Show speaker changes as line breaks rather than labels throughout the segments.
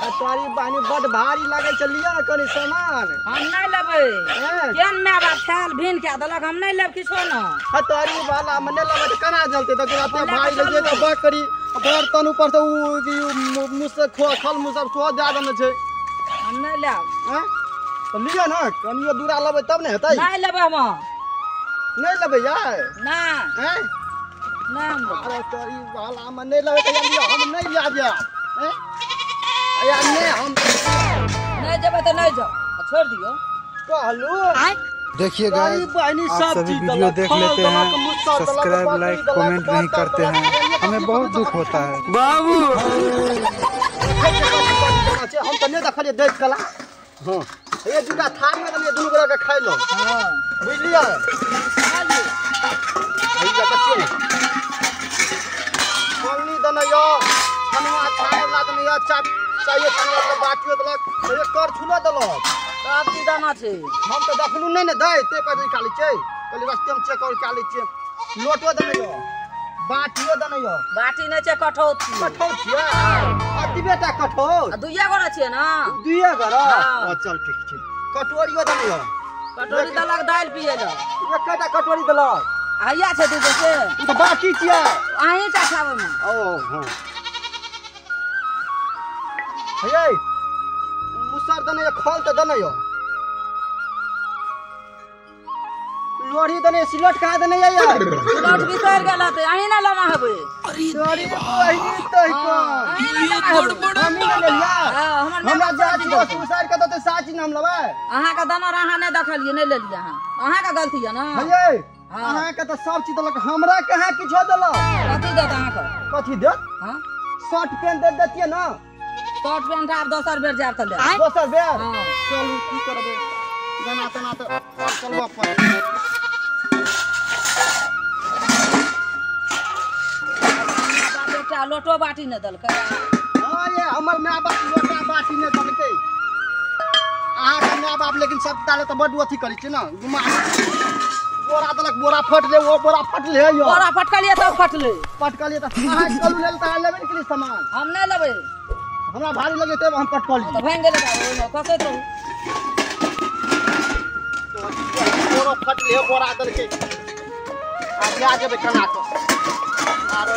हां तोरी बहनी बड भारी लागै छै, लिअ ने कनी सामान।
हम नहीं लेबै। केन my बाप खाल भीन के देलक, हम नहीं लेब किछो न।
हां तोरी वाला हम नहीं लेबै त केना जलते? त एते भारी लगे त बकरी बर्तन ऊपर से उ मुँह से खल मुँह सब सोह दए देने छै।
हम नहीं लेब।
हैं त लिअ न कनियो दूरा लेबै तब ने हेतै।
नहीं लेबै हम।
नहीं लेबै यार?
ना।
हैं
ना।
अरे तोरी वाला हम नहीं लेबै त लिअ, हम नहीं लिया जाब। हैं यार नहीं, हम
नहीं जेबै त नहीं जाओ, छोड़ दियो।
कहलू
देखिए गाइस, आप सभी वीडियो देख लेते हैं, सब्सक्राइब लाइक कमेंट नहीं करते हैं, हमें बहुत दुख होता है बाबू।
हम तो नहीं देखलिए देख कला। हां ये दूटा थारी में देलिए, दुनू गोरा के खाइ लो।
हां
बुझलिए? भैया कच्चे पन्नी देने यो छनुआ खाए वाला देने यो चाप चाहिए छनुआ के बाटियो देलक, एक कर छुलो देलक।
सब चीज दाना छै।
हम तो देखलू नहीं ने दै ते पर निकालै छै, कहली रास्ते में चेक कर के लै छियै। लोटो देने यो बाटियो देने यो।
बाटी नै छै, कठौत छियै।
कठौत छियै? अतबे टा कठौत?
आ दुइया गोरा छियै ना।
दुइया गोरा? हां चल ठीक छै। कटोरियो देने यो।
कटोरी देलक दालि पियै ल।
एकटा कटोरी देलक।
हैया छै दूगो से।
उ त बाटी छियै।
अहीं टा खाबै में।
ओ हां हे मुसर देने यो, खल त देने यो, लोरी देने, सिलट कहाँ देने यो यार?
सिलट बिसरि गेल हेतै, अहीं ने लेना हेबै।
सॉरी बहिनी तै कोन हम ने लेलिया। हमरा जाति सुसाइड के त साची नाम लेबै।
अहाँ के दाना अहाँ नहीं देखलियै, नहीं लेलियै अहाँ। अहाँ के गलती है ना।
हे अहाँ के त सब चीज देलक, हमरा कहाँ किछो देलक?
कथी देत अहाँ के?
कथी देत?
हां
शर्ट पेंट दे देतियै ना।
शर्ट पेंट आब दोसर बेर जायब त ले।
दोसर बेर? चलू की करबै, जना तना त चलबऽ पड़त।
एकटा लोटो बाटी नहि देलकै।
हां ये हमर my बाप लोटा बाटी नहि देलकै। अहाँके my बाप लेकिन सब ताले त बड अथी करै छै ना, गुमा बोरा देलक, बोरा फटले, ओ बोरा फटले यो।
बोरा फटकलियै तब फटले।
फटकलियै त अहाँ चलू लेल त लेबै ने किछु सामान।
हम नहि लेबै,
हमरा भारी लगे तब हम पटकली।
त भांग गेलै ओहिमे खसैत रहू।
बोरा फटले बोरा देलकै। आ जा जेबै केना कऽ आरो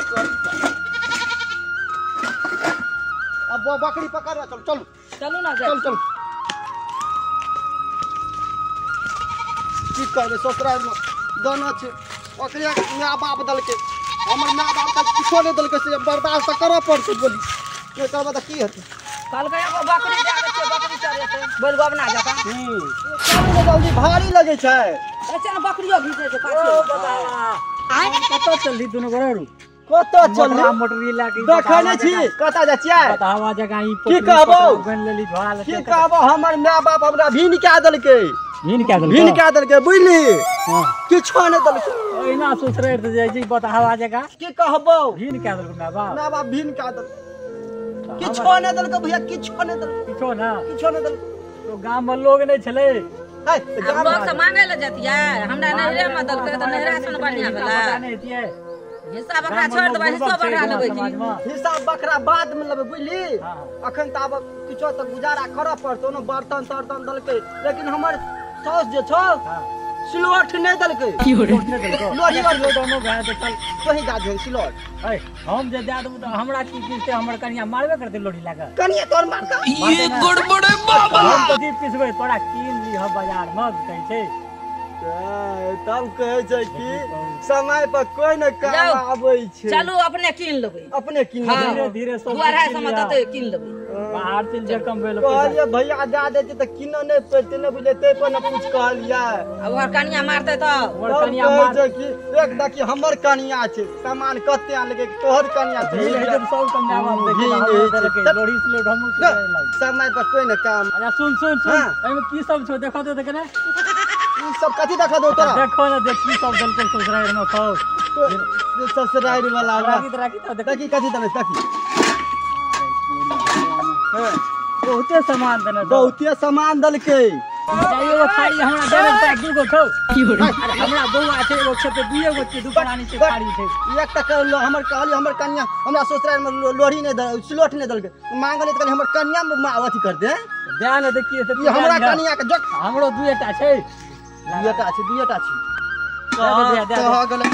अब बकरी पकड़ चलू चलू
चलू ना
चल चल। की करबै, ससुराल में दाना छै, ओकरे my बाप देलकै। हमर my बाप त किछो नहि देलकै, से बर्दाश्त करऽ पड़तै। बोली नहि करबै त की हेतै?
कहलकै एगो बकरी दए दै छियै, बकरी चरेतै बैल गोबना जकाँ।
चलू ने जल्दी, भारी लगै छै।
ऐसे ने बकरियो घीचै छै पाछू।
कतऽ चलली दुनू गोरा रू?
कतऽ चलली?
मोटरी लए के
देखै नहि छी कतऽ जाइ छियै?
बतावा जगह ई
की कहबौ?
बन लेली झोला लए।
की कहबौ, हमर my बाप हमरा भीन कए देलकै।
भीन कए देलकै?
भीन कए देलकै बुझली, किछो नहि देलकै।
ओहिना सुसरैत जाइ छी बतावा जगह।
की कहबौ,
भीन कए देलकै my बाप?
My बाप भीन कए देलकै, किछो नहि देलकै भैया, किछो नहि देलकै।
किछो ना?
किछो नहि देलकै।
तो गाम में लोग नहीं छलै।
आब लोग से मांगे ले जतियै, हमरा नैहरे में देलकै त नैहरा सन बढ़िया भेलै। हिस्सा बकरा छोड़ देबै, हिस्सो बकरा लेबै की?
हिस्सा बकरा बाद में लेबै बुझली। अखन त आब किछो त गुजारा करऽ पड़तौ ने। बर्तन तर्तन देलकै, लेकिन हमर साउस जे छौ सिलौठ नहि देलकै। लोरी और
दोनो भए देखल
तोही दए दिहन सिलौठ।
ए हम जे दए देबौ त हमरा की किछते, हमर कनिया मारबे करतै लोरी लगा।
कनिया तोर मारतै?
ये गड़बड़ बाबा। हम त दीप पिसबै, तोरा कीन लीह बाजार में कहै छै।
तब कहै छै कि समय पर कोई ने काम आबै छै।
चलू अपने कीन लेबै,
अपने कीन लेबै,
धीरे धीरे सब
2-2.5 सौ में देतै कीन लेबै।
बाहर चलि जे कमबै लए
कहलियै भैया दए दै छै त कीनऽ नहि पड़तै ने बुझलियै, तै पर ने पूछ कहलियै।
आ ओकर कनिया मारतै तब?
ओकर कनिया मार
छै कि एक देखी हमर कनिया छै, सामान कते आनलकै, तोहर कनिया छै।
सब कनिया बाप देखै लोरी से लोड हमहूँ
समय पर कोई ने काम।
अच्छा सुन सुन सुन, एहिमे की सब छौ देखा दे त कने।
ई सब कथी देखा दो तोरा?
देखो ना, देख की सब देलकै ससुराल में। सब
ससुराल वाला
राखी राखी त
देखी कथी देने, देखी
बहुते सामान देने,
बहुते सामान देलकै।
एगो थारी हमरा देबे त दूगो छौ। अरे हमरा बौआ छै एगो खेत दुइए गो छै, दू प्राणी छै थारी छै।
एक तक हमर कहली हमर कन्या हमरा ससुराल में लोढ़ी नहीं दल सिलोठ नहीं दलके मांगले त कहली हमर कन्या में अथी कर दे
दे ने देखिए से
ई हमरा कन्या के जक
हमरो दुएटा छै
दुएटा छै दुएटा छै
दे दे
तो हो गेलै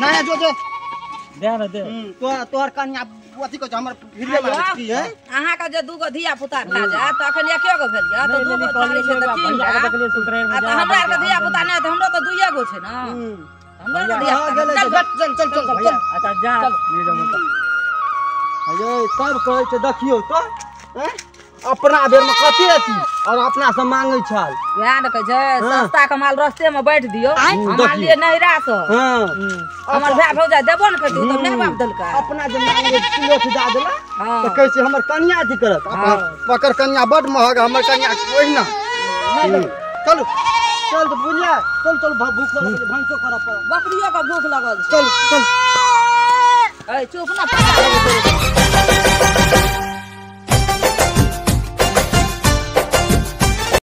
ना जो जो
दे ने दे।
तोहर कन्या अथी कहै छै हमर फिरिये मांगै की है।
अहाँ के जे दूगो धिया पुता भए जायत त अखन एके गो भेल या त दूगो थारी छै त कीन
भैया के देखलिए सुतराइन में
आ त हमरा आर के धिया पुता नहि त हमरो त दुइए गो छै ना। हमरो के धिया
हो गेलै चल चल चल चल
भैया। अच्छा जा ले जाओ त
अरे तब कहै छै देखियौ त अपना बेर में कते अथी और अपना से मांगै छल
वएह ने कहै छै सस्ता के माल रस्ते में बाँटि दियौ। हम आनलियै नैहरा से
हां
हमर भाय भौजाइ देबो ने करतै त माय बाप देलकै।
अपना जे मांगे सिलोठ दऽ देला
हां
त कहै छै हमर कन्या अथी करत पकड़ कन्या बड महग हमर कन्या ओहिना। चलू चल त बुझलियै चल चल भूख लगल छै भनसो करऽ पड़त
बकरियो के भूख लगल छै।
चल चल
ए चुप ना पता।